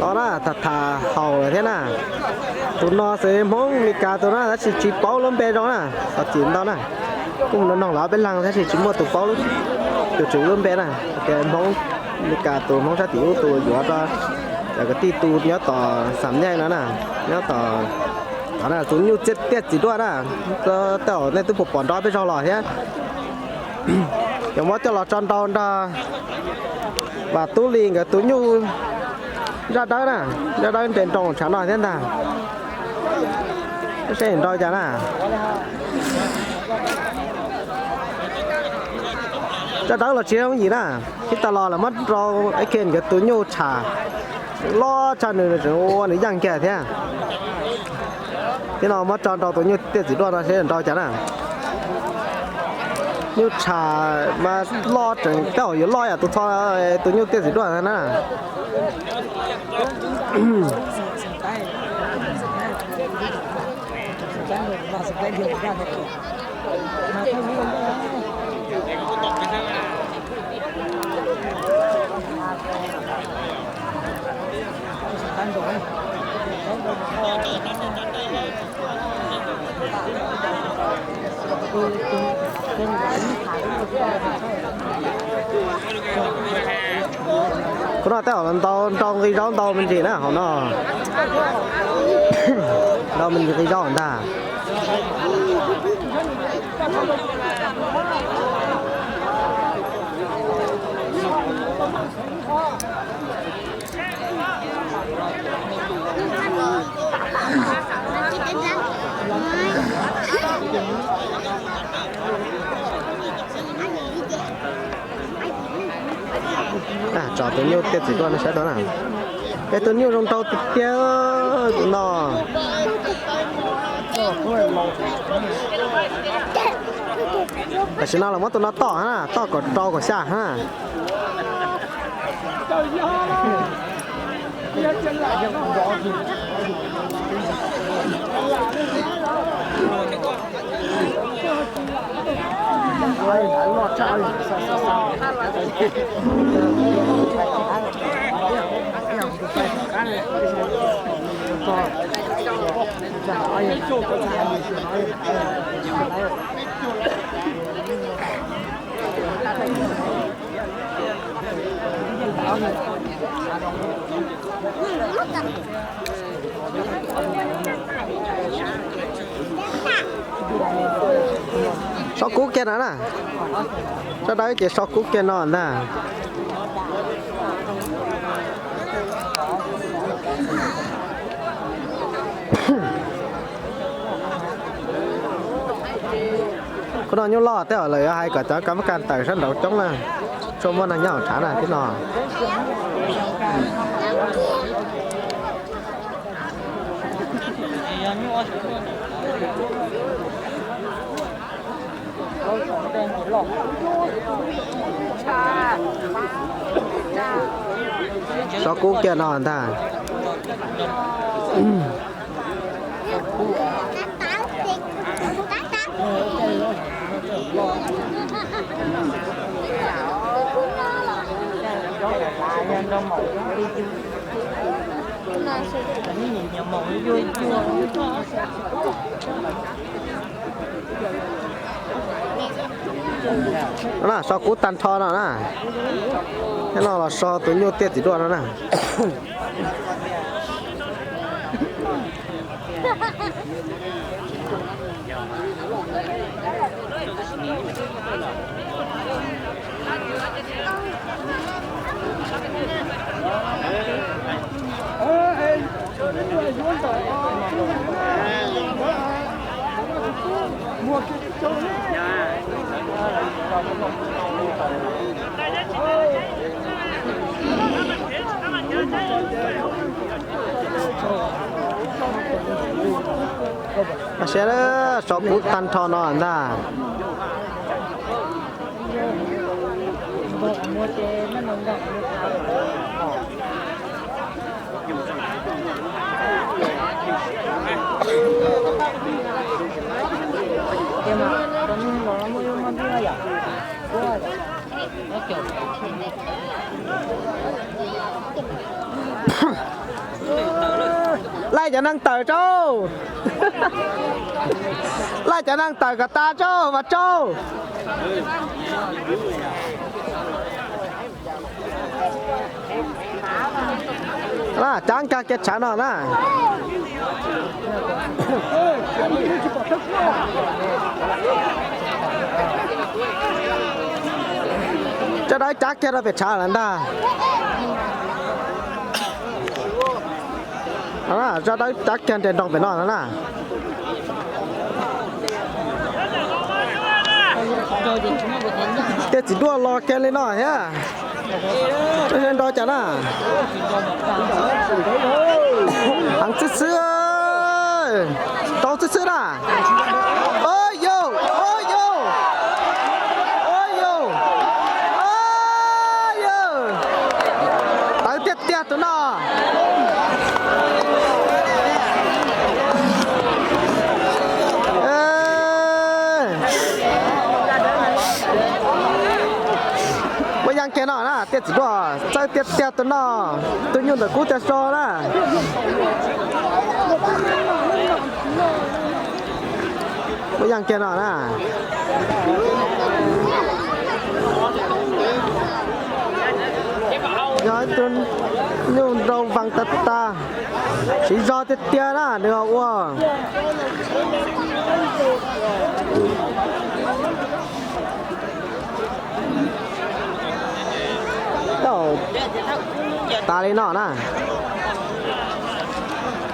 Os na, tham tham haum lawm thiab na. Tus no xwb Hmoob Meskas tus na tab sis tsis paub lub npe zoo na, txom nyem ntau na. Kuj mus noog lawv ob peb leeg tab sis tsis muaj tus paub, tus tswv lub npe na. Hmoob Meskas tus Hmoob sab tim ub tus yuav rau cov kwv tij tu nyob tom Xam Nyeej no na, nyob tom, tom na tus nyuj tiaj txiv duaj na. Tej zaum nej twb puas pom nrov peb zaug los thiab. Yuav muab coj los tso nrau nrog Vam Tub Lis nkawd tus nyuj zaj dawb na, zaj dawb nres nroos tshav no thiab ntag. Seb nrau cas na. Zaj dawb los tsis yooj yim na, ib tag los lawv muab rau Ib Khiav nkawd tus nyuj tsham loj tshaj nws, nws tseem ua nws yaj kiag thiab. Thiab no muab tso nrau tus nyuj tiaj txiv duaj no seb nrau cas na. Nyuj tsham mas loj tseem tej zaum yuav loj yam tus tho, tus nyuj tiaj txiv duaj na. Kuv no tej zaum ntau nrau nqi zaub ntau me ntsis na hauv no. Ntau me ntsis nqi zaub ntag. Tso tus nyuj tiaj txiv duaj no saib tau na. Es tus nyuj zoo nraug tiag tiag tus no. Tam sim no los muab tus no toj na, toj kom rau kom xya na. So kub kiag no na. Sab dawb ces so kub kiag no ntag. Khub no nyuj loj tej zaum lawv yuav hais kom cov kas mab kas tawm sab nraud coob na. Tsuas muaj neeg nyob hauv tshav na tib no. So kub kiag no ntag. Na so kub tag nrho no na. Nyob no los so tus nyuj tiaj txiv duaj no na. Saib, so kub tag nrho no ntag. Laij cov neeg tawm tso. Laij cov neeg tawm kom tas tso, Vam Tsau. Cav nkag kiag tshav no na. Coj dawb cav kiag rau pem tshav lawm ntag. Coj dawb cav kiag nres nroog pem no no na. Tej txiv duaj los kiag li no thiab. Nrau cas na. Heev xwb xwb. Rau xwb xwb na. Ua yau, ua yau, ua yau, ua yau. Tawv tiag tiag tus no. Muaj yeej kiag no na, tej txiv duaj txawj tiag tiag tus no, tus nyuj ntawm kub tiag so na. Muaj yeej kiag no na. Yog ib tug nyuj nrau vees tag tag, siv zog tiag tiag na nws ua. Tas li no na.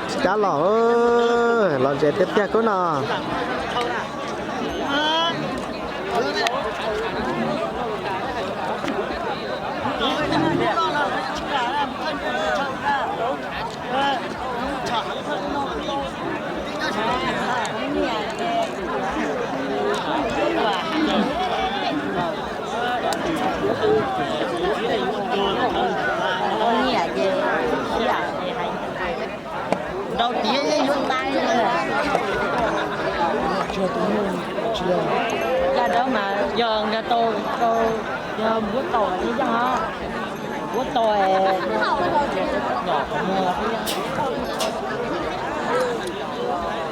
Tsis kav los, los ze tiag tiag kub no. Rau tiav yuav ntais. Yog rau mas yog nkag tau, yog npuab tau li yog, npuab tau nyom qhov muag.